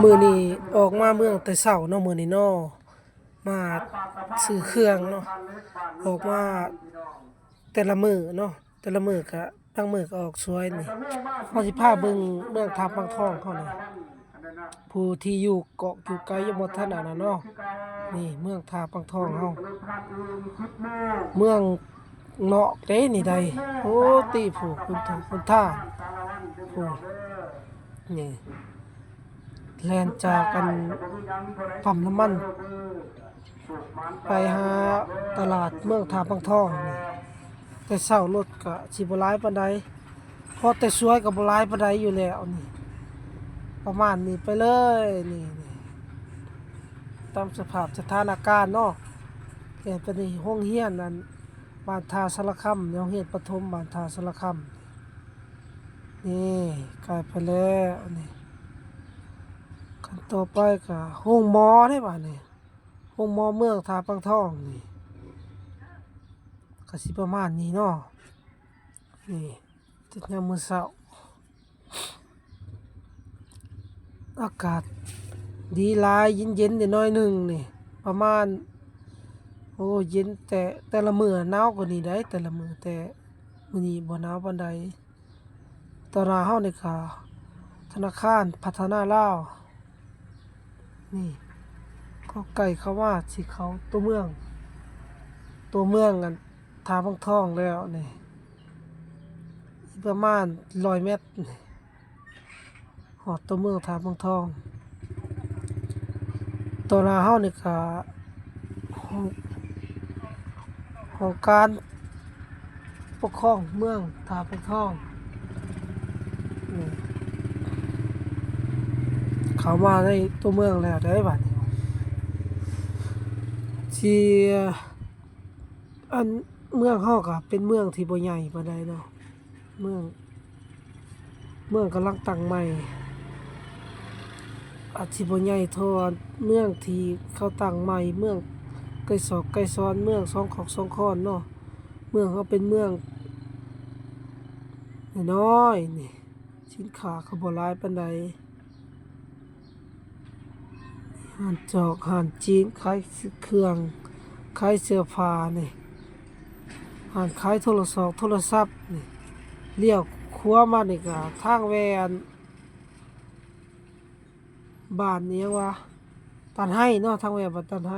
ມື້ນີ້ອອກມາເມືອງແຕ່ເຊົ້າເນາະ ມື້ນີ້ເນາະ ມາຊື້ເຄື່ອງເນາະ ອອກມາແຕ່ລະມື້ເນາະ ແຕ່ລະມື້ກະ ບາງມື້ກະອອກສວຍນີ້ ເຮົາຊິພາເບິ່ງເມືອງທ່າປາງທອງເຮົານີ້ ຜູ້ທີ່ຢູ່ກອກຢູ່ໄກຍັງບໍ່ທັນອັນນັ້ນເນາະ ນີ້ເມືອງທ່າປາງທອງເຮົາ ເມືອງນອກເດ້ນີ້ໃດ໋ ໂອ້ ຕິຜູ້ ຄຸນທາ ຄຸນທາ ຜູ້ ນີ້ ແລ່ນຈາກອັນປ້ຳນ້ຳມັນ ໄປຫາຕະຫຼາດເມືອງທ່າປາງທອງນີ້ ແຕ່ເຊົ້າລົດກະຊິບໍ່ຫຼາຍປານໃດ ພໍແຕ່ສວຍກະບໍ່ຫຼາຍປານໃດຢູ່ແລ້ວນີ້ ປະມານນີ້ໄປເລີຍນີ້ ນີ້ ຕາມສະພາບສະຖານະການເນາະ ແຕ່ປານນີ້ໂຮງຮຽນອັນບ້ານທ່າສາລະຄຳ ໂຮງຮຽນປະຖົມບ້ານທ່າສາລະຄຳ ນີ້ ໃກ້ໄປແລ້ວນີ້ ຂັ້ນຕໍ່ໄປກະໂຮງໝໍເດ້ບາດນີ້ ໂຮງໝໍເມືອງທ່າປາງທອງນີ້ ກະຊິປະມານນີ້ເນາະ ນີ້ ຍາມມື້ເຊົ້າ ອາກາດດີຫຼາຍ ເຢັນໆ ໄດ້ໜ້ອຍໜຶ່ງນີ້ ປະມານ ໂອ້ ເຢັນ ແຕ່ ແຕ່ລະມື້ໜາວກວ່ານີ້ໃດ໋ ແຕ່ລະມື້ ແຕ່ມື້ນີ້ບໍ່ໜາວປານໃດ. ຕໍ່ໜ້າເຮົານີ້ກະທະນາຄານພັດທະນາລາວ ນີ້ ກໍໃກ້ເຂົ້າມາ ຊິເຂົ້າຕົວເມືອງ ຕົວເມືອງອັນທ່າວັງທອງແລ້ວນີ້ ອີກປະມານຮ້ອຍແມັດນີ້ ຮອດຕົວເມືອງທ່າວັງທອງ. ຕໍ່ໜ້າເຮົານີ້ກະ ຫ້ອງ ຫ້ອງການປົກຄອງເມືອງທ່າວັງທອງ ນີ້ ເຂົ້າມາໃນຕົວເມືອງແລ້ວເດ້ບາດນີ້ ທີ່ ອັນ ເມືອງເຮົາກະເປັນເມືອງທີ່ບໍ່ໃຫຍ່ປານໃດເນາະ ເມືອງ ເມືອງກຳລັງຕັ້ງໃໝ່ ອາດຊິບໍ່ໃຫຍ່ເທົ່າເມືອງທີ່ເຂົາຕັ້ງໃໝ່ ເມືອງໄກສອກໄກສອນ ເມືອງສອງຄອກສອງຄອນເນາະ ເມືອງເຮົາເປັນເມືອງນ້ອຍໆ ນີ້ ສິນຄ້າກະບໍ່ຫຼາຍປານໃດ. ຮ້ານຈອກ ຮ້ານຈີນ ຂາຍເຄື່ອງ ຂາຍເສື້ອຜ້ານີ້ ຮ້ານຂາຍໂທລະສອກໂທລະສັບນີ້ ລ້ຽວຂວາມານີ້ກະທາງແວ່ອັນ ບ້ານອີ່ຫຍັງວະ ຕານໄຮເນາະ ທາງແວ່ບ້ານຕານໄຮ.